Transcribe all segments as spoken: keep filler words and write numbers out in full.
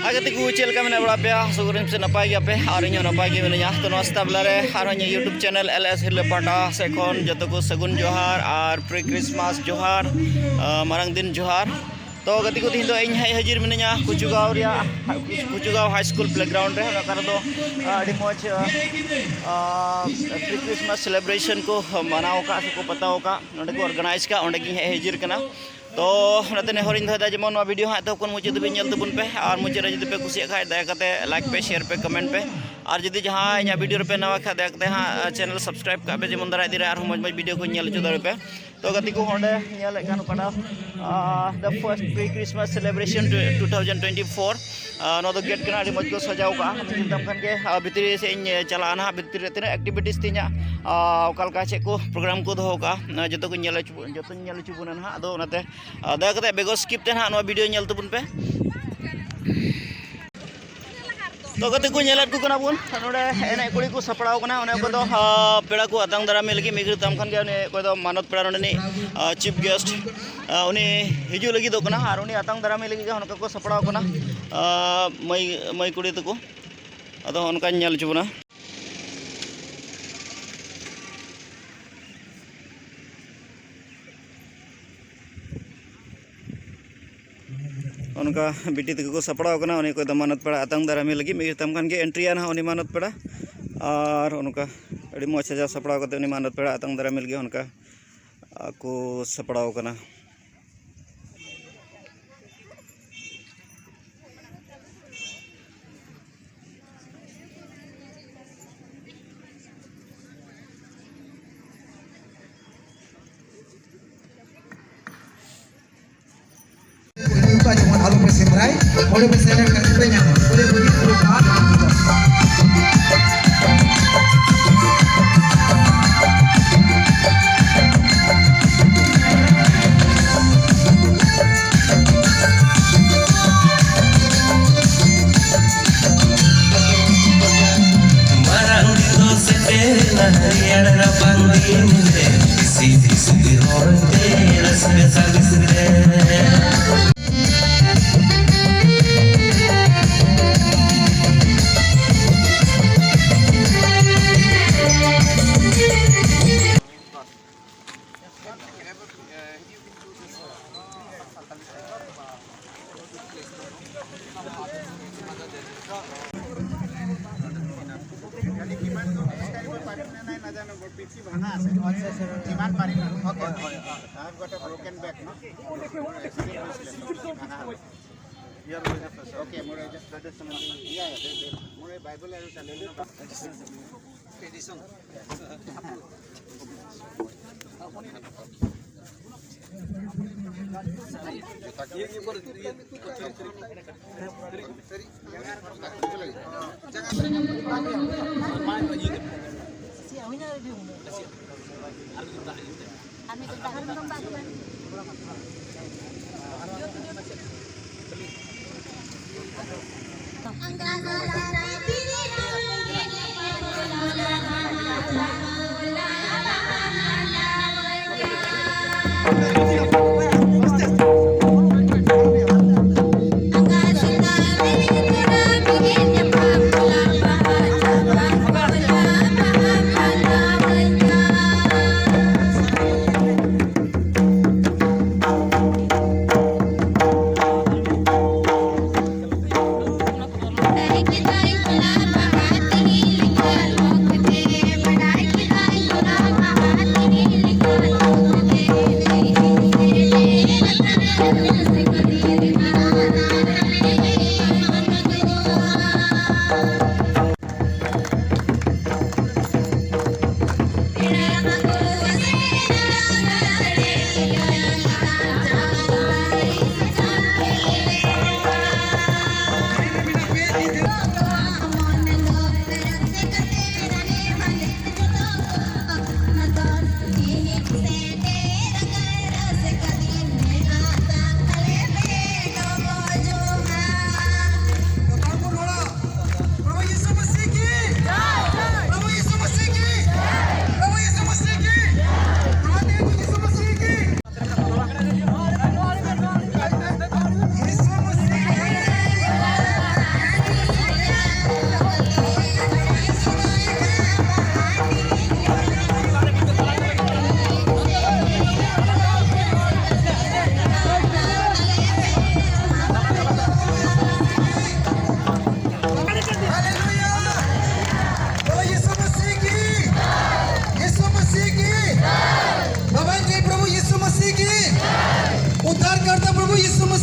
ᱟᱨ ᱜᱟᱛᱮ ᱠᱚ, ᱪᱮᱫ ᱞᱮᱠᱟ ᱢᱮᱱᱟᱜ ᱵᱟᱲᱟ ᱯᱮᱭᱟ? ᱟᱥᱚᱜ ᱠᱟᱹᱱᱟᱹᱧ ᱥᱮ ᱱᱟᱯᱟᱭ ᱜᱮᱭᱟᱯᱮ, ᱟᱨ ᱤᱧ ᱦᱚᱸ ᱱᱟᱯᱟᱭ ᱜᱮ ᱢᱤᱱᱟᱹᱧᱟ᱾ ᱛᱚ, ᱱᱚᱣᱟ ᱥᱮᱛᱟᱜ ᱵᱮᱞᱟ ᱨᱮ ᱟᱨᱦᱚᱸ ᱤᱧᱟᱹᱜ YouTube channel LS ᱦᱤᱨᱞᱟᱹ ᱯᱟᱦᱴᱟ ᱥᱮᱫ ᱠᱷᱚᱱ ᱡᱚᱛᱚ ᱠᱚ ᱥᱟᱹᱜᱩᱱ ᱡᱚᱦᱟᱨ ᱟᱨ pre Christmas ᱡᱚᱦᱟᱨ, ᱟᱨ ᱢᱟᱨᱟᱝ ᱫᱤᱱ ᱡᱚᱦᱟᱨ᱾ ᱛᱚ ᱜᱟᱛᱮ ᱠᱚ, ᱛᱮᱦᱮᱧ ᱫᱚ ᱤᱧ ᱦᱮᱡ ᱦᱟᱹᱡᱤᱨ ᱢᱤᱱᱟᱹᱧᱟ ᱠᱩᱪᱩᱜᱟᱣ ᱨᱮᱭᱟᱜ, ᱠᱩᱪᱩᱜᱟᱣ high school playground ᱨᱮ᱾ ᱚᱱᱟ ᱠᱟᱨᱚᱱ ᱫᱚ, ᱟᱹᱰᱤ ᱢᱚᱡᱽ, pre Christmas celebration ᱠᱚ ᱢᱟᱱᱟᱣ ᱟᱠᱟᱫ ᱥᱮᱠᱚ ᱯᱟᱛᱟᱣ ᱟᱠᱟᱫ, ᱱᱚᱸᱰᱮ ᱠᱚ organize ᱟᱠᱟᱫ, ᱚᱸᱰᱮ ᱜᱤᱧ ᱦᱮᱡ ᱦᱟᱹᱡᱤᱨ ᱠᱟᱱᱟ᱾ ᱛᱚ ᱚᱱᱟᱛᱮ ᱱᱮᱦᱚᱨᱤᱧ ᱫᱚᱦᱚᱭᱮᱫᱟ, ᱡᱮᱢᱚᱱ ᱱᱚᱣᱟ video ᱦᱟᱸᱜ ᱮᱛᱚᱦᱚᱵ ᱠᱷᱚᱱ ᱢᱩᱪᱟᱹᱫ ᱫᱷᱟᱹᱵᱤᱡ ᱧᱮᱞ ᱛᱟᱵᱚᱱ ᱯᱮ, ᱟᱨ ᱢᱩᱪᱟᱹᱫ ᱨᱮ ᱡᱩᱫᱤ ᱯᱮ ᱠᱩᱥᱤᱭᱟᱜ ᱠᱷᱟᱡ, ᱫᱟᱭᱟ ᱠᱟᱛᱮ like ᱯᱮ, share ᱯᱮ, comment ᱯᱮ, ᱟᱨ ᱡᱩᱫᱤ ᱡᱟᱦᱟᱸᱭ ᱤᱧᱟᱹᱜ video ᱨᱮᱯᱮ ᱱᱟᱣᱟ ᱠᱷᱟᱡ, ᱫᱟᱭᱟ ᱠᱟᱛᱮ ᱦᱟᱸᱜ channel subscribe ᱠᱟᱜ ᱯᱮ, ᱡᱮᱢᱚᱱ ᱫᱟᱨᱟᱭ ᱫᱤᱱ ᱨᱮ ᱟᱨᱦᱚᱸ ᱢᱚᱡᱽ ᱢᱚᱡᱽ video ᱠᱚ ᱧᱮᱞ ᱦᱚᱪᱚ ᱫᱟᱲᱮ ᱯᱮ᱾ ᱛᱚ ᱜᱟᱛᱮ ᱠᱚ, ᱚᱸᱰᱮ ᱧᱮᱞᱮᱫ ᱠᱟᱱ ᱚᱠᱟᱴᱟᱜ, ᱟᱸ, the first pre Christmas celebration two thousand twenty four, ᱟᱸ, ᱱᱚᱣᱟ ᱫᱚ gate ᱠᱟᱱᱟ, ᱟᱹᱰᱤ ᱢᱚᱡᱽ ᱠᱚ ᱥᱟᱡᱟᱣ ᱠᱟᱜᱼᱟ᱾ ᱢᱮᱛᱟᱢ ᱠᱷᱟᱱ ᱜᱮ, ᱟᱸ, ᱵᱷᱤᱛᱨᱤ ᱥᱮᱫ ᱤᱧ ᱪᱟᱞᱟᱜᱼᱟ ᱱᱟᱦᱟᱜ, ᱵᱷᱤᱛᱨᱤ ᱨᱮ ᱛᱤᱱᱟᱹᱜ activities ᱛᱤᱧᱟᱹᱜ, ᱟᱸ, ᱚᱠᱟ ᱞᱮᱠᱟ ᱪᱮᱫ ᱠᱚ program ᱠᱚ ᱫᱚᱦᱚ ᱠᱟᱜᱼᱟ, ᱚᱱᱟ ᱡᱚᱛᱚ ᱠᱚᱧ ᱧᱮᱞ ᱦᱚᱪᱚ, ᱡᱚᱛᱚᱧ ᱧᱮᱞ ᱦᱚᱪᱚ ᱵᱚᱱᱟ ᱱᱟᱦᱟᱜ᱾ ᱟᱫᱚ ᱚᱱᱟᱛᱮ, ᱟᱸ, ᱫᱟᱭᱟ ᱠᱟᱛᱮ ᱵᱮᱜᱚᱨ skip ᱛᱮ ᱱᱟᱦᱟᱜ ᱱᱚᱣᱟ video ᱧᱮᱞ ᱛᱟᱵᱚᱱ ᱯᱮ᱾ ᱛᱚ ᱜᱟᱛᱮ ᱠᱚ, ᱧᱮᱞᱮᱫ ᱠᱚ ᱠᱟᱱᱟ ᱵᱚᱱ, ᱱᱚᱰᱮ ᱮᱱᱮᱡ ᱠᱩᱲᱤ ᱠᱚ ᱥᱟᱯᱲᱟᱣ ᱠᱟᱱᱟ᱾ ᱚᱱᱮ ᱚᱠᱚᱭ ᱫᱚ, ᱟᱸ, ᱯᱮᱲᱟ ᱠᱚ ᱟᱛᱟᱝ ᱫᱟᱨᱟᱢᱮ ᱞᱟᱹᱜᱤᱫ ᱢᱤᱫ ᱜᱷᱟᱹᱲᱤᱡ ᱛᱟᱭᱚᱢ ᱠᱷᱟᱱ ᱜᱮ ᱩᱱᱤ ᱚᱠᱚᱭ ᱫᱚ ᱢᱟᱱᱚᱛ ᱯᱮᱲᱟ ᱱᱚᱰᱮᱱᱤᱡ, ᱟᱸ, chief guest, ᱟᱸ, ᱩᱱᱤ ᱦᱤᱡᱩᱜ ᱞᱟᱹᱜᱤᱫᱚᱜ ᱠᱟᱱᱟ, ᱟᱨ ᱩᱱᱤ ᱟᱛᱟᱝ ᱫᱟᱨᱟᱢᱮ ᱞᱟᱹᱜᱤᱫ ᱜᱮ ᱚᱱᱠᱟ ᱠᱚ ᱥᱟᱯᱲᱟᱣ ᱠᱟᱱᱟ, ᱟᱸ, ᱢᱟᱹᱭ, ᱢᱟᱹᱭ ᱠᱩᱲᱤ ᱛᱟᱠᱚ᱾ ᱟᱫᱚ ᱚᱱᱠᱟᱧ ᱧᱮᱞ ᱦᱚᱪᱚ ᱵᱚᱱᱟ᱾ ᱚᱱᱠᱟ ᱵᱤᱴᱤ ᱛᱟᱠᱚ ᱠᱚ ᱥᱟᱯᱲᱟᱣ ᱠᱟᱱᱟ, ᱩᱱᱤ ᱚᱠᱚᱭ ᱫᱚ ᱢᱟᱱᱚᱛ ᱯᱮᱲᱟ ᱟᱛᱟᱝ ᱫᱟᱨᱟᱢᱮ ᱞᱟᱹᱜᱤᱫ, ᱢᱤᱫ ᱛᱟᱢ ᱠᱷᱟᱱ ᱜᱮ entry ᱟ ᱱᱟᱦᱟᱜ ᱩᱱᱤ ᱢᱟᱱᱚᱛ ᱯᱮᱲᱟ᱾ ᱟᱨ ᱚᱱᱠᱟ ᱟᱹᱰᱤ ᱢᱚᱡᱽ ᱥᱟᱡᱟᱣ ᱥᱟᱯᱲᱟᱣ ᱠᱟᱛᱮ ᱩᱱᱤ ᱢᱟᱱᱚᱛ ᱯᱮᱲᱟ ᱟᱛᱟᱝ ᱫᱟᱨᱟᱢᱮ ᱞᱟᱹᱜᱤᱫ ᱚᱱᱠᱟ ᱠᱚ ᱥᱟᱯᱲᱟᱣ ᱠᱟᱱᱟ᱾ ᱡᱮᱢᱚᱱ ᱟᱞᱚ ᱯᱮ ᱥᱮᱸᱫᱽᱨᱟᱭ, ᱚᱸᱰᱮ ᱯᱮ ᱥᱮᱱ ᱞᱮᱱᱠᱷᱟᱱ ᱯᱮ ᱧᱟᱢᱟ᱾ ᱚᱸᱰᱮ ᱵᱩᱜᱤ ᱯᱩᱨᱟᱹ ᱰᱟᱦᱟᱨ ᱢᱮᱱᱟᱜᱼᱟ᱾ ᱢᱟᱨᱟᱝ ᱫᱤᱱ ᱫᱚ ᱥᱮᱴᱮᱨ ᱮᱱᱟ, ᱨᱮᱭᱟᱲ ᱨᱟᱵᱟᱝ ᱫᱤᱱ ᱨᱮ, ᱦᱤᱥᱤ ᱦᱤᱥᱤ ᱦᱚᱭ ᱛᱮ ᱨᱟᱹᱥᱠᱟᱹ ᱥᱟᱞᱤᱥ ᱨᱮ᱾ ᱠᱷᱟᱹᱞᱤ ᱰᱤᱢᱟᱱᱰ ᱫᱚ ᱱᱮᱥ ᱴᱟᱭᱤᱢ ᱯᱟᱨᱤ ᱢᱮᱱᱟᱭ ᱱᱟ ᱡᱟᱱᱮ ᱵᱚ ᱯᱤᱪᱷᱤ ᱵᱷᱟᱜᱟ ᱟᱥᱮ᱾ ᱟᱪᱪᱷᱟ, ᱟᱪᱪᱷᱟ᱾ ᱰᱤᱢᱟᱱᱰ ᱯᱟᱨᱤ ᱢᱮᱱᱟᱜ᱾ ᱦᱳᱭ, ᱦᱳᱭ, ᱦᱳᱭ᱾ I've got a broken back, no? Okay, ᱢᱚᱬᱮ ᱦᱟᱡᱟᱨ᱾ ᱤᱭᱟ, ᱤᱭᱟ, ᱢᱚᱬᱮ ᱵᱟᱭᱵᱮᱞ ᱟᱨ ᱪᱟᱞᱮ ᱞᱮ᱾ ᱮᱰᱤᱥᱚᱱ᱾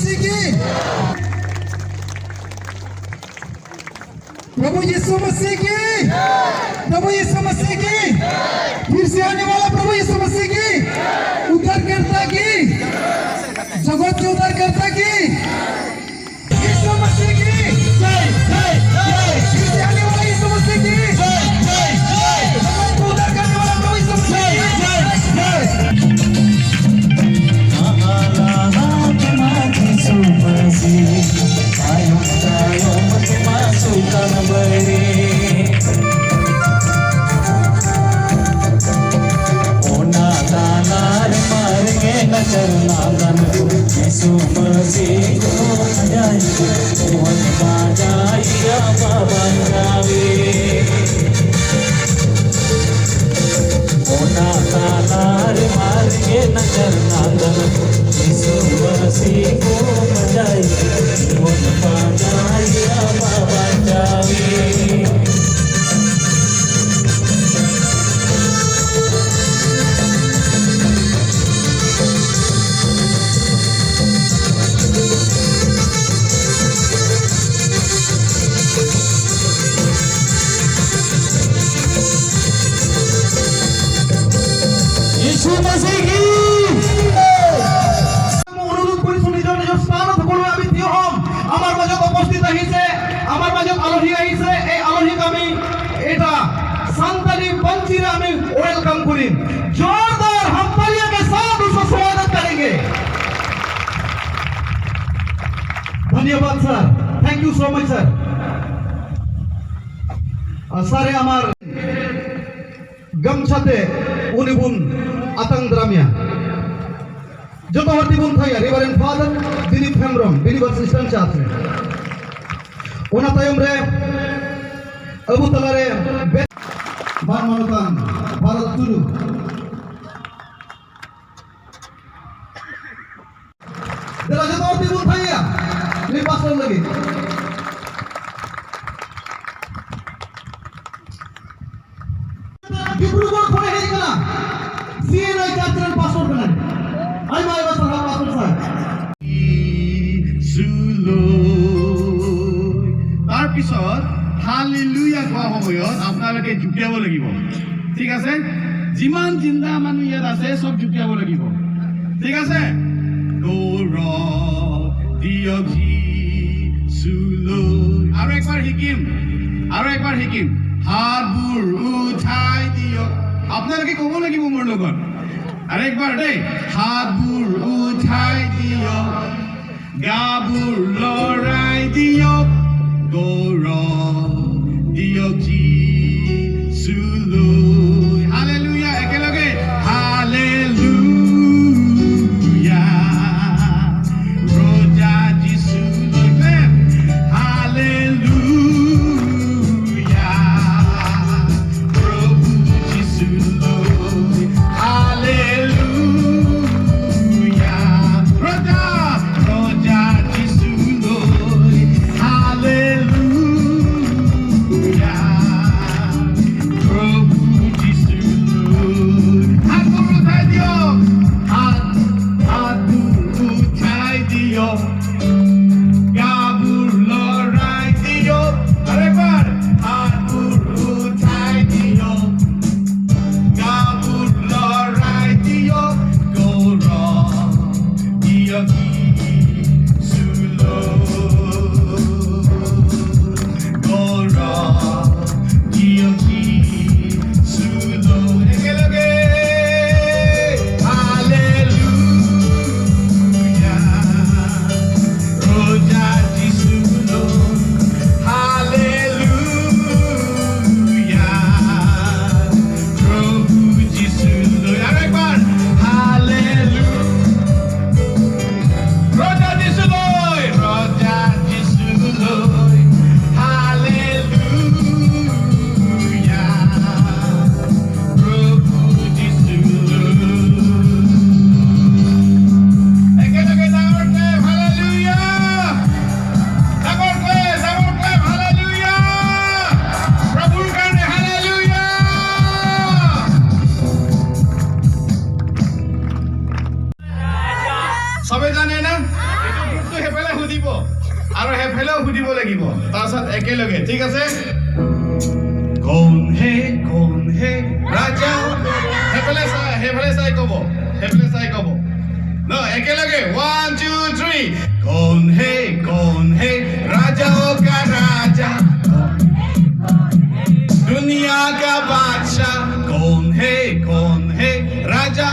मसीह की, प्रभु यीशु मसीह की, प्रभु यीशु मसीह की, फिर से आने वाला प्रभु यीशु मसीह की, उद्धारकर्ता की, जगत के उद्धारकर्ता की, यीशु मसीह की जय, जय, जय। फिर से आने वाला यीशु मसीह की जय, जय, जय। जगत को उद्धार करने वाला प्रभु यीशु मसीह की जय, जय, जय। यीशु मसीह की। অনুরোধ কৰিছো, নিজৰ নিজৰ স্থানত সকলোৱে আমি থিয় হ'ম। আমাৰ মাজত উপস্থিত আহিছে, আমাৰ মাজত আলহী আহিছে। এই আলহীক আমি এটা চান্তালী পাঞ্চিৰে আমি ৱেলকাম কৰিম। जोरदार हम तालियों के साथ उसका स्वागत करेंगे। धन्यवाद sir, thank you so much sir. ᱟᱨ ᱥᱟᱨᱮ ᱟᱢᱟᱨ ᱜᱟᱢᱪᱷᱟ ᱛᱮ ᱩᱱᱤ ᱵᱚᱱ ᱟᱛᱟᱝ ᱫᱟᱨᱟᱢᱮᱭᱟ᱾ ᱡᱚᱛᱚ ᱦᱚᱲ ᱛᱮᱵᱚᱱ ᱛᱷᱟᱭᱟ, reverend father Dilip Hembrom, believers eastern church ᱨᱮ᱾ ᱚᱱᱟ ᱛᱟᱭᱚᱢ ᱨᱮ ᱟᱵᱚ ᱛᱟᱞᱟᱨᱮ ᱵᱮ-, ᱢᱟᱱ ᱢᱟᱱᱚᱛᱟᱱ ᱵᱷᱟᱨᱚᱛ ᱴᱩᱰᱩ᱾ ᱫᱮᱞᱟ ᱡᱚᱛᱚ ᱦᱚᱲ ᱛᱮᱵᱚᱱ ᱛᱷᱟᱭᱟ ᱱᱩᱭ ᱯᱟᱥᱴᱚᱨ ᱞᱟᱹᱜᱤᱫ᱾ ᱰᱤᱵᱽᱨᱩᱜᱚᱲ ᱠᱷᱚᱱᱮ ᱦᱮᱡ ᱠᱟᱱᱟ, ᱥᱤ ᱮᱱ ᱟᱭ ᱪᱟᱨᱪ ᱨᱮᱱ ᱯᱟᱥᱴᱚᱨ ᱠᱟᱱᱟᱭ᱾ ᱟᱭᱢᱟ ᱟᱭᱢᱟ ᱥᱟᱨᱦᱟᱣ ᱯᱟᱥᱴᱚᱨ ᱥᱟᱦᱮᱵ᱾ পিছত হালেলুয়া কোৱা সময়ত আপোনালোকে জুপিয়াব লাগিব, ঠিক আছে? যিমান জিন্দা মানুহ ইয়াত আছে, চব জুপিয়াব লাগিব, ঠিক আছে? গৌৰৱ দিয়ক যিচুলৈ। আৰু একবাৰ শিকিম, আৰু একবাৰ শিকিম। হাতবোৰ উঠাই দিয়ক। আপোনালোকে ক'ব লাগিব মোৰ লগত। আৰু একবাৰ দেই, হাতবোৰ উঠাই দিয়ক, গাবোৰ লৰাই দিয়ক, গৌৰৱ দিয়ক যিচুলৈ। হালেলুয়া, একেলগে। হালেলুয়া, ৰজা যিচুলৈ। Clap। হালেলুয়া, প্ৰভু যিচুলৈ। হালেলুয়া, ৰজা, ৰজা যিচুলৈ। হালেলুয়া, প্ৰভু যিচুলৈ। হাতবোৰ উঠাই দিয়ক। হাত, হাতবোৰ উঠাই দিয়ক। গাবোৰ লৰাই দিয়ক। আৰু এবাৰ। হাতবোৰ উঠাই দিয়ক। গাবোৰ লৰাই দিয়ক। গৌৰৱ দিয়ক যিচুলৈ। গৌৰৱ দিয়ক যিচুলৈ। একেলগে। হালেলুয়া। আৰু সেইফালেও সুধিব লাগিব, তাৰপিছত একেলগে, ঠিক আছে? কোন হে, কোন হে ৰাজা? সেইফালে চাই, সেইফালে চাই ক'ব, সেইফালে চাই ক'ব। ন, একেলগে, ওৱান, টু, থ্ৰী। কোন হে, কোন হে ৰাজাও কা ৰাজা? দুনিয়া কা বাদশা। কোন হে, কোন হে ৰাজা?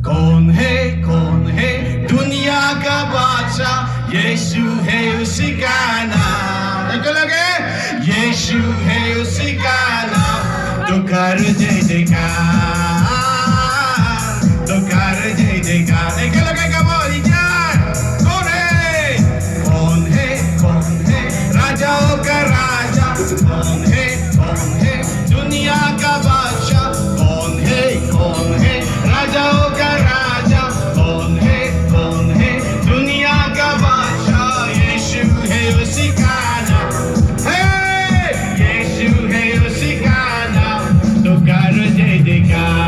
কোন হে, কোন হে দুনিয়া কা বাদশা? यीशु है उसी का नाम। একেলগে, यीशु है उसी का नाम। तो कर जय जयकार, तो कर जय जयकार। একেলগে গাব, ইজার। কোন হে, কোন হে, কোন হে রাজাও কা রাজা? কোন হে, কোন হে দুনিয়া কা বাদশা? কোন হে, কোন হে রাজাও কা রাজা? কোন হে, কোন হে দুনিয়া কা বাদশা? यीशु है उसी का नाम। हे, यीशु है उसी का नाम। तो कर जय जयकार।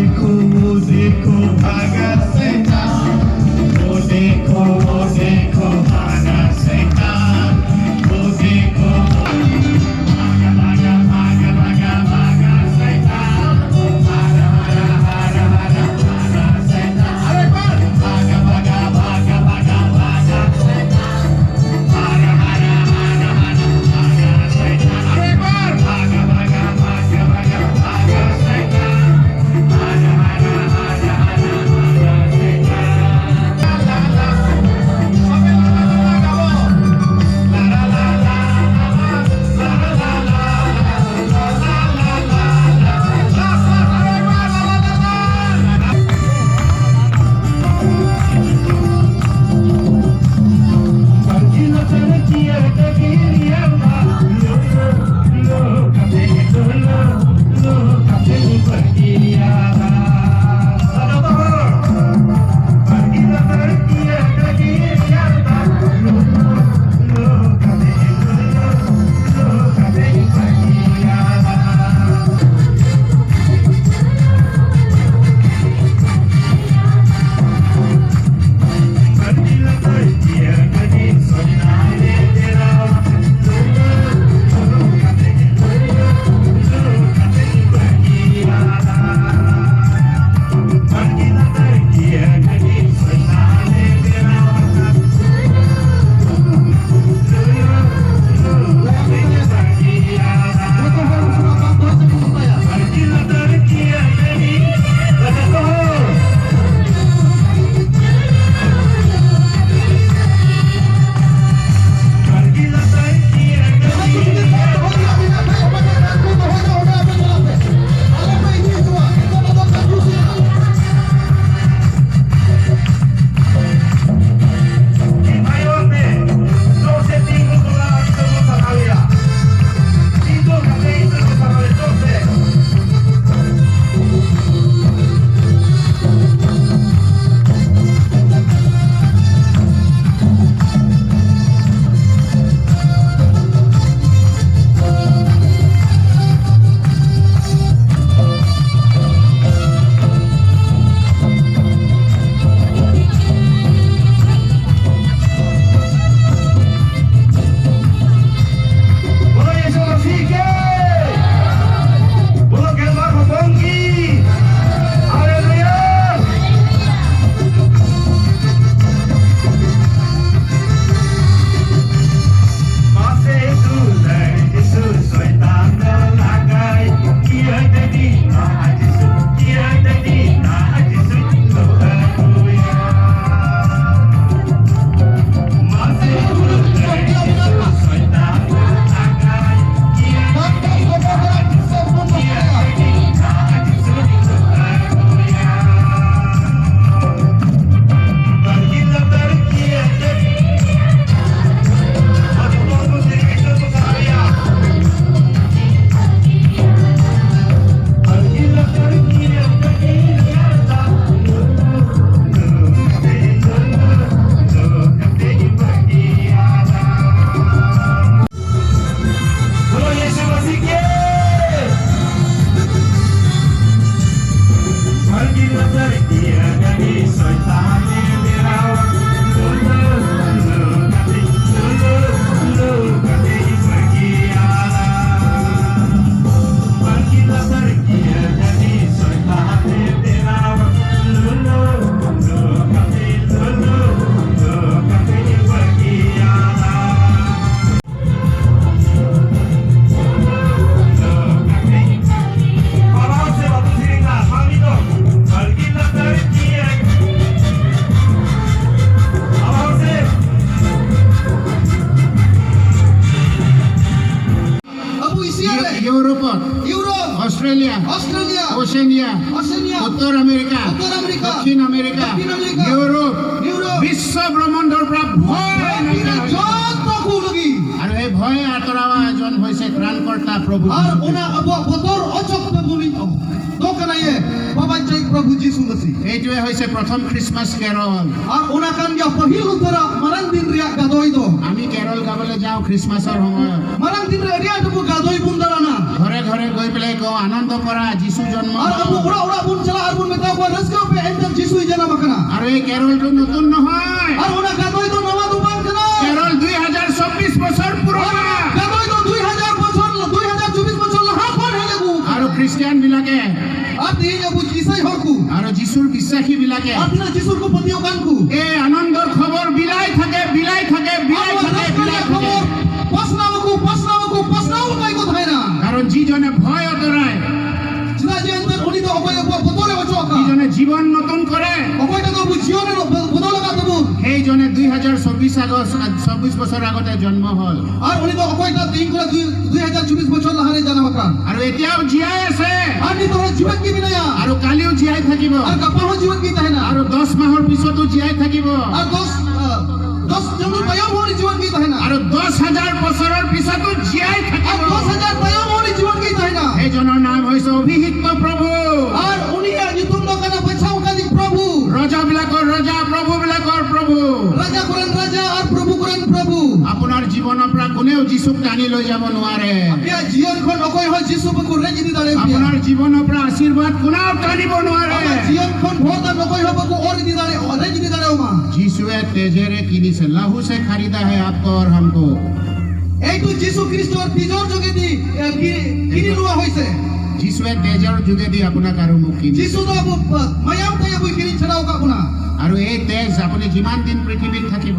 देखो, वो देखो, भागा शैतान। वो देखो, वो देखो, भागा शैतान। वो देखो, भागा, भागा, भागा, भागा, भागा शैतान। भागा, भागा, भागा, भागा, भागा शैतान। अरे, भागा, भागा, भागा, भागा शैतान। भागा, भागा, भागा, भागा, भागा शैतान। अरे, भागा, भागा, भागा, भागा, भागा शैतान। भागा, भागा, ᱫᱚᱠᱠᱷᱤᱱ ᱟᱢᱮᱨᱤᱠᱟ, ᱫᱚᱠᱠᱷᱤᱱ ᱟᱢᱮᱨᱤᱠᱟ, ᱤᱭᱩᱨᱳᱯ, ᱤᱭᱩᱨᱳᱯ, ᱵᱤᱥᱥᱚ ᱵᱨᱚᱦᱢᱚᱱᱰᱚᱨ ᱯᱨᱟᱯ ᱵᱷᱚᱭ ᱵᱷᱚᱭ ᱱᱟᱝᱠᱟ ᱡᱚᱛᱚ ᱠᱚ ᱞᱟᱹᱜᱤᱫ᱾ ᱟᱨ ᱮ ᱵᱷᱚᱭ ᱟᱛᱨᱟᱣᱟ ᱡᱚᱱ ᱦᱚᱭᱥᱮ ᱛᱨᱟᱱᱠᱚᱨᱛᱟ ᱯᱨᱚᱵᱷᱩ ᱟᱨ ᱡᱤᱥᱩ ᱚᱱᱟ ᱟᱵᱚᱣᱟᱜ ᱵᱚᱛᱚᱨ ᱚᱪᱚᱜ ᱛᱟᱵᱚᱱᱤᱡ ᱫᱚ ᱠᱟᱱᱟᱭᱮ ᱵᱟᱵᱟ ᱡᱟᱭ ᱯᱨᱚᱵᱷᱩ ᱡᱤᱥᱩ ᱢᱟᱥᱤ᱾ ᱮᱭᱴᱩᱭᱮ ᱦᱚᱭᱥᱮ ᱯᱨᱚᱛᱷᱚᱢ ᱠᱷᱨᱤᱥᱢᱟᱥ ᱠᱮᱨᱚᱞ᱾ ᱟᱨ ᱚᱱᱟ ᱠᱟᱱ ᱜᱮᱭᱟ ᱯᱟᱹᱦᱤᱞ ᱩᱛᱟᱹᱨᱟᱜ ᱢᱟᱨᱟᱝ ᱫᱤᱱ ᱨᱮᱭᱟᱜ ᱜᱟᱫᱚᱭ ᱫᱚ᱾ আমি কেরল গাবলে যাও খ্রিসমাসর সময়। ᱢᱟᱨᱟᱝ ᱫᱤᱱ ᱨᱮ ᱟᱹᱰᱤ ᱟᱸᱴ ᱟᱵᱚ ᱜᱟᱫᱚᱭ ᱵᱚᱱ ᱫᱟᱬᱟᱱᱟ᱾ ঘরে ঘরে গৈ পেলাই কও আনন্দ করা, যিশু জন্ম। ᱟᱨ ᱟᱵᱚ ᱚᱲᱟᱜ ᱚᱲᱟᱜ ᱵᱚᱱ ᱪᱟᱞᱟᱜ ᱟᱨ ᱵᱚᱱ ᱢᱮᱛᱟ ᱠᱚᱣᱟ, "ᱨᱟᱹᱥᱠᱟᱹᱜ ᱯᱮ, ᱮᱱᱛᱮ ᱡᱤᱥᱩᱭ ᱡᱟᱱᱟᱢ ᱟᱠᱟᱱᱟ।" ᱟᱨ ᱮ কেরল ᱫᱚ নতুন নহয়। ᱟᱨ ᱚᱱᱟ ᱜᱟᱫᱚᱭ ᱫᱚ ᱱᱟᱣᱟ ᱫᱚ ᱵᱟᱝ ᱠᱟᱱᱟ᱾ কেরল ᱫᱩᱭ ᱦᱟᱡᱟᱨ ᱪᱚᱵᱵᱤᱥ ᱵᱚᱪᱷᱚᱨ ᱯᱩᱨᱟᱹ᱾ ᱜᱟᱫᱚᱭ ᱫᱚ ᱫᱩᱭ ᱦᱟᱡᱟᱨ ᱵᱚᱪᱷᱚᱨ, ᱫᱩᱭ ᱦᱟᱡᱟᱨ ᱪᱚᱵᱵᱤᱥ ᱵᱚᱪᱷᱚᱨ ᱞᱟᱦᱟ ᱠᱷᱚᱱ ᱦᱮᱡ ᱟᱹᱜᱩ ᱟᱠᱟᱱᱟ᱾ ᱟᱨ ᱠᱷᱨᱤᱥᱴᱤᱭᱟᱱ বিলাকে। ᱟᱨ ᱛᱮᱦᱮᱧ ᱟᱵᱚ ᱤᱥᱟᱹᱭ ᱦᱚᱲ ᱠᱚ᱾ ᱟᱨ ᱡᱤᱥᱩᱨ ᱵᱤᱥᱥᱟᱥᱤ বিলাকে। ᱟᱨ ᱛᱤᱱᱟᱹᱜ ᱡᱤᱥᱩ ᱠᱚ ᱯᱟᱹᱛᱭᱟᱹᱣ ᱠᱟᱱ ᱠᱚ᱾ এ আনন্দর খবর বিলাই থাকে, বিলাই থাকে, বিলাই ᱟᱵᱚᱣᱟᱜ থাকে, ᱨᱟᱹᱥᱠᱟᱹ বিলাই ᱨᱮᱭᱟᱜ থাকে। ᱠᱷᱚᱵᱚᱨ ᱯᱟᱥᱱᱟᱣ ᱟᱠᱚ, ᱯᱟᱥᱱᱟᱣ ᱟᱠᱚ, ᱯᱟᱥᱱᱟᱣ ᱟᱠᱚ ᱠᱚ ᱛᱟᱦᱮᱱᱟ᱾ কারণ যিজনে ভয় আঁতরায়, ᱪᱮᱫᱟᱜ ᱡᱮ ᱮᱱᱛᱮ ᱩᱱᱤ ᱫᱚ ᱚᱠᱚᱭ ᱟᱵᱚᱣᱟᱜ ᱵᱚᱛᱚᱨ ᱮ ᱚᱪᱚᱜ ᱟᱠᱟᱫ᱾ যিজনে জীবন নতুন করে, ᱚᱠᱚᱭᱴᱟᱜ ᱫᱚ ᱟᱵᱚ ᱡᱤᱭᱚᱱ ᱮ ᱵᱚ-, ᱵᱚᱫᱚᱞ ᱟᱠᱟᱫ ᱛᱟᱵᱚᱱ᱾ সেই জনে দুই হাজার চব্বিশ আগস্ট, চব্বিশ বছর আগতে জন্ম হল। ᱟᱨ ᱩᱱᱤ ᱫᱚ ᱚᱠᱚᱭᱴᱟᱜ ᱛᱮᱦᱮᱧ ᱠᱷᱚᱱᱟᱜ ᱫᱩᱭ, ᱫᱩᱭ ᱦᱟᱡᱟᱨ ᱪᱚᱵᱵᱤᱥ ᱵᱚᱪᱷᱚᱨ ᱞᱟᱦᱟᱨᱮ ᱡᱟᱱᱟᱢ ᱟᱠᱟᱱ᱾ আৰু এতিয়াও জীয়াই আছে। ᱟᱨ ᱱᱤᱛ ᱦᱚᱸ ᱡᱤᱣᱮᱫ ᱜᱮ ᱢᱮᱱᱟᱭᱟ᱾ আৰু কালিও জীয়াই থাকিব। ᱟᱨ ᱜᱟᱯᱟ ᱦᱚᱸ ᱡᱤᱣᱮᱫ ᱜᱮ ᱛᱟᱦᱮᱱᱟ᱾ আৰু দহ মাহৰ পিছতো জীয়াই থাকিব। ᱟᱨ ᱫᱚᱥ, ᱟ, ᱫᱚᱥ ᱪᱟᱸᱫᱳ ᱛᱟᱭᱚᱢ ᱦᱚᱸ ᱩᱱᱤ ᱡᱤᱣᱮᱫ ᱜᱮ ᱛᱟᱦᱮᱱᱟ᱾ আৰু দহ হাজাৰ বছৰৰ পিছতো জীয়াই থাকিব। ᱟᱨ ᱫᱚᱥ ᱦᱟᱡᱟᱨ ᱛᱟᱭᱚᱢ ᱦᱚᱸ ᱩᱱᱤ ᱡᱤᱣᱮᱫ ᱜᱮ ᱛᱟᱦᱮᱱᱟ᱾ সেই জনৰ নাম হৈছে অভিষিক্ত প্ৰভু। ᱟᱨ ᱩᱱᱤᱭᱟᱜ ᱧᱩᱛᱩᱢ ᱫᱚ ᱠᱟᱱᱟ ᱵᱟᱪᱷᱟᱣ ᱟᱠᱟᱫᱤᱡ ᱯᱨᱚᱵᱷᱩ᱾ ৰজাবিলাকৰ ৰজা, প্ৰভুবিলাকৰ প্ৰভু। ৰাজা ᱠᱚᱨᱮᱱ ᱨᱟᱡᱟ ᱟᱨ ᱯᱨᱚᱵᱷᱩ ᱠᱚᱨᱮᱱ ᱯᱨᱚᱵᱷᱩ᱾ আপোনাৰ জীৱনৰ পৰা কোনেও যীচুক টানি লৈ যাব নোৱাৰে। ᱟᱯᱮᱭᱟᱜ ᱡᱤᱭᱚᱱ ᱠᱷᱚᱱ ᱚᱠᱚᱭ ᱦᱚᱸ ᱡᱤᱥᱩ ᱵᱟᱠᱚ ᱨᱮᱡ ᱤᱫᱤ ᱫᱟᱲᱮᱭᱟᱯᱮᱭᱟ᱾ আপোনাৰ জীৱনৰ পৰা আশীৰ্বাদ কোনেও টানিব নোৱাৰে। ᱟᱯᱮᱭᱟᱜ ᱡᱤᱭᱚᱱ ᱠᱷᱚᱱ ᱵᱚᱨᱫᱟᱱ ᱚᱠᱚᱭ ᱦᱚᱸ ᱵᱟᱠᱚ ᱚᱨ ᱤᱫᱤ ᱫᱟᱲᱮᱭᱟᱜᱼᱟ, ᱨᱮᱡ ᱤᱫᱤ ᱫᱟᱲᱮᱭᱟᱢᱟ᱾ যিচুৱে তেজেৰে কিনিছে, লহুছে খৰিদা হে আপকো অৰ হামকো। এইটো যীচু খ্ৰীষ্টৰ তেজৰ যোগেদি, এ, কি-, কিনি লোৱা হৈছে। যিচুৱে তেজৰ যোগেদি আপোনাক আৰু মোক কিনিছে। যীচু ᱫᱚ ᱟᱵᱚ, ᱟ, ᱢᱟᱭᱟᱢ ᱛᱮ ᱟᱵᱚᱭ ᱠᱤᱨᱤᱧ ᱪᱷᱟᱰᱟᱣ ᱟᱠᱟᱫ ᱵᱚᱱᱟ᱾ আৰু এই তেজ আপুনি যিমান দিন পৃথিৱীত থাকিব,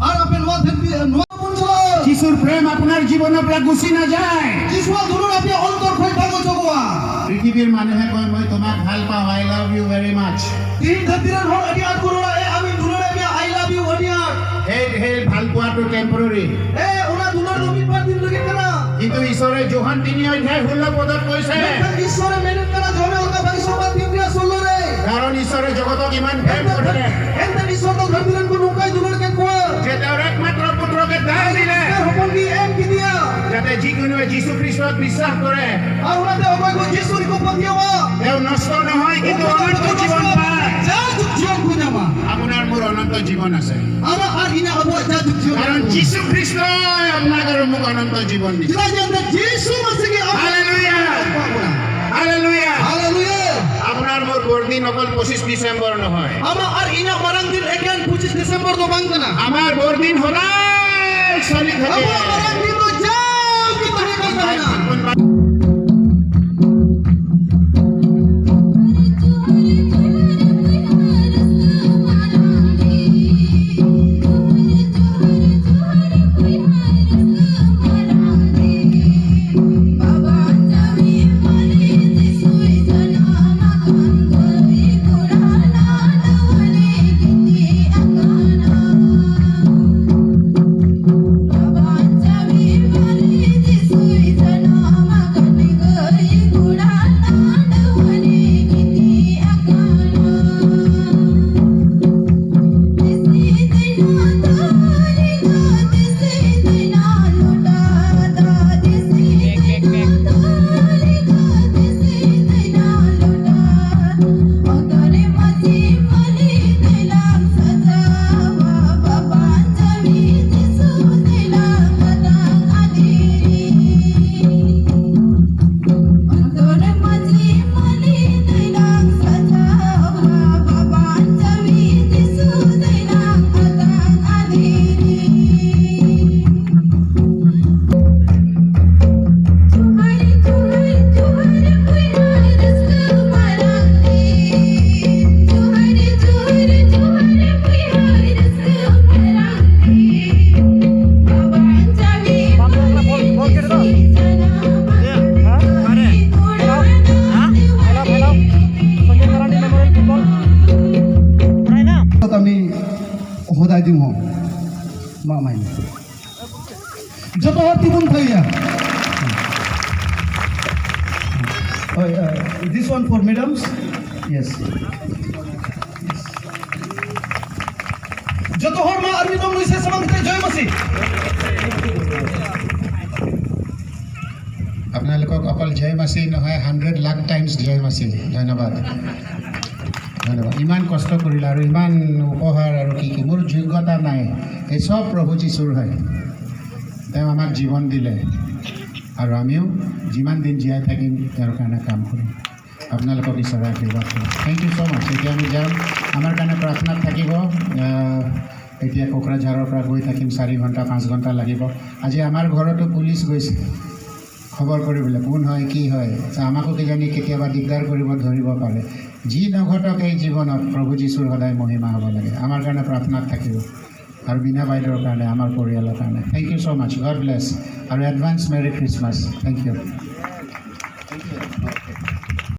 ᱟᱨ ᱟᱯᱮ ᱱᱚᱣᱟ ᱫᱷᱟᱹᱨᱛᱤ, ᱱᱚᱣᱟ ᱵᱚᱱ ᱪᱟᱞᱟᱣ᱾ যিচুৰ প্ৰেম আপোনাৰ জীৱনৰ পৰা গুচি নাযায়। ᱡᱤᱥᱩᱣᱟᱜ ᱫᱩᱞᱟᱹᱲ ᱟᱯᱮᱭᱟᱜ ᱚᱱᱛᱚᱨ ᱠᱷᱚᱱ ᱵᱟᱝ ᱚᱪᱚᱜᱚᱜᱼᱟ᱾ পৃথিৱীৰ মানুহে কয়, "মই তোমাক ভাল পাওঁ, I love you very much।" ᱛᱮᱦᱮᱧ ᱫᱷᱟᱹᱨᱛᱤ ᱨᱮᱱ ᱦᱚᱲ ᱟᱹᱰᱤ ᱟᱸᱴ ᱠᱚ ᱨᱚᱲᱟ, "ᱮ, ᱟᱢᱤᱧ ᱫᱩᱞᱟᱹᱲᱮᱫ ᱢᱮᱭᱟ, I love you ᱟᱹᱰᱤ ᱟᱸᱴ।" সেই, সেই ভাল পোৱাটো টেম্পৰেৰী। ᱮ, ᱚᱱᱟ ᱫᱩᱞᱟᱹᱲ ᱫᱚ ᱢᱤᱫ ᱵᱟᱨ ᱫᱤᱱ ᱞᱟᱹᱜᱤᱫ ᱠᱟᱱᱟ᱾ কিন্তু ঈশ্বৰে যোহান তিনি অধ্যায় ষোল্ল পদত কৈছে, ᱢᱮᱱᱠᱷᱟᱱ ᱤᱥᱚᱨᱮ ᱢᱮᱱᱮᱫ ᱠᱟᱱᱟ, ᱡᱚᱦᱟᱱ ᱚᱞᱠᱟ ᱵᱟᱭᱤᱥ ᱵᱟᱨ ᱛᱤᱱ ᱨᱮᱭᱟᱜ ᱥᱳᱞᱞᱳ ᱨᱮ, কাৰণ ঈশ্বৰে জগতক ইমান প্ৰেম কৰিলে। ᱮᱱᱛᱮ ᱤᱥᱚᱨ ᱫᱚ ᱫᱷᱟᱹᱨᱛᱤ ᱨᱮᱱ ᱠᱚ ᱱᱚᱝᱠᱟᱭ ᱫᱩᱞᱟᱹᱲ ᱠᱮᱫ ᱠᱚᱣᱟ᱾ যে তেওঁৰ একমাত্ৰ পুত্ৰকে দান দিলে। ᱮᱥᱠᱟᱨ ᱦᱚᱯᱚᱱ ᱜᱮ ᱮᱢ ᱠᱮᱫᱮᱭᱟ᱾ যাতে যিকোনোৱে যীশু খ্ৰীষ্টত বিশ্বাস কৰে। ᱟᱨ ᱚᱱᱟᱛᱮ ᱚᱠᱚᱭ ᱠᱚ ᱡᱤᱥᱩ ᱨᱮᱠᱚ ᱯᱟᱹᱛᱭᱟᱹᱣᱟ᱾ তেওঁ নষ্ট নহয়, কিন্তু অনন্ত জীৱন পায়। ᱡᱟᱭᱡᱩᱜᱽ ᱡᱤᱭᱚᱱ ᱠᱚ ᱧᱟᱢᱟ᱾ আপোনাৰ মোৰ অনন্ত জীৱন আছে। ᱟᱢᱟᱜ ᱟᱨ ᱤᱧᱟᱹᱜ ᱟᱵᱚᱣᱟᱜ ᱡᱟᱭᱡᱩᱜᱽ ᱡᱤᱭᱚᱱ কাৰণ ᱧᱟᱢᱟ᱾ যীশু খ্ৰীষ্টই আপোনাক আৰু মোক অনন্ত জীৱন দিছে। ᱪᱮᱫᱟᱜ ᱡᱮ ᱚᱱᱛᱮ ᱡᱤᱥᱩ ᱢᱟᱹᱥᱤ ᱜᱮ ᱟᱵᱚ হালেলুয়া। ᱮᱢᱟ ᱵᱚᱱᱟ। হালেলুয়া। হালেলুয়া। আপোনাৰ মোৰ বৰদিন অকল পঁচিশ ডিচেম্বৰ নহয়। ᱟᱢᱟᱜ ᱟᱨ ᱤᱧᱟᱹᱜ ᱢᱟᱨᱟᱝ ᱫᱤᱱ ᱮᱠᱮᱱ ᱯᱚᱸᱪᱤᱥ ᱰᱤᱥᱮᱢᱵᱚᱨ ᱫᱚ ᱵᱟᱝ ᱠᱟᱱᱟ᱾ আমাৰ বৰদিন সদায় চলি থাকে। ᱟᱵᱚᱣᱟᱜ ᱢᱟᱨᱟᱝ ᱫᱤᱱ ᱫᱚ ᱡᱟᱣ ᱜᱮ ᱛᱟᱦᱮᱸ ᱠᱟᱱ ᱛᱟᱵᱚᱱᱟ᱾ ᱠᱟᱹᱢᱤ ᱦᱚᱫᱟᱭ ᱫᱤᱱ ᱦᱚᱸ ᱢᱟ ᱢᱟᱭ ᱡᱚᱛᱚ ᱦᱚᱲ ᱛᱤᱸᱜᱩᱱ ᱛᱟᱹᱭᱟ᱾ ᱦᱳᱭ, uh, this one for madams. Yes. যত হর মা আর্মি দম নুইসে সমান ভিতরে জয় মাসি। আপোনালোকক অকল জয় মাসি নহয়, হাণ্ড্ৰেড লাখ টাইমছ জয় মাসি। ধন্যবাদ। ধন্যবাদ। ইমান কষ্ট কৰিলে আৰু ইমান উপহাৰ আৰু কি কি, মোৰ যোগ্যতা নাই। এই চব প্ৰভু যীশুৰ হয়। তেওঁ আমাক জীৱন দিলে আৰু আমিও যিমান দিন জীয়াই থাকিম, তেওঁৰ কাৰণে কাম কৰিম। আপোনালোকক ঈশ্বৰে আশীৰ্বাদ দিয়ক। থেংক ইউ ছ' মাছ। এতিয়া আমি যাম, আমাৰ কাৰণে প্ৰাৰ্থনাত থাকিব। আহ, এতিয়া কোকৰাঝাৰৰ পৰা গৈ থাকিম, চাৰি ঘণ্টা পাঁচ ঘণ্টা লাগিব। আজি আমাৰ ঘৰতো পুলিচ গৈছে খবৰ কৰিবলৈ, কোন হয় কি হয়। চ' আমাকো কিজানি কেতিয়াবা দিগদাৰ কৰিব, ধৰিব পাৰে। যি নঘটক এই জীৱনত, প্ৰভু যীশুৰ সদায় মহিমা হ'ব লাগে। আমাৰ কাৰণে প্ৰাৰ্থনাত থাকিব আৰু বীণা বাইদেউৰ কাৰণে, আমাৰ পৰিয়ালৰ কাৰণে। Thank you so' much. God bless আৰু advance merry Christmas. Thank you.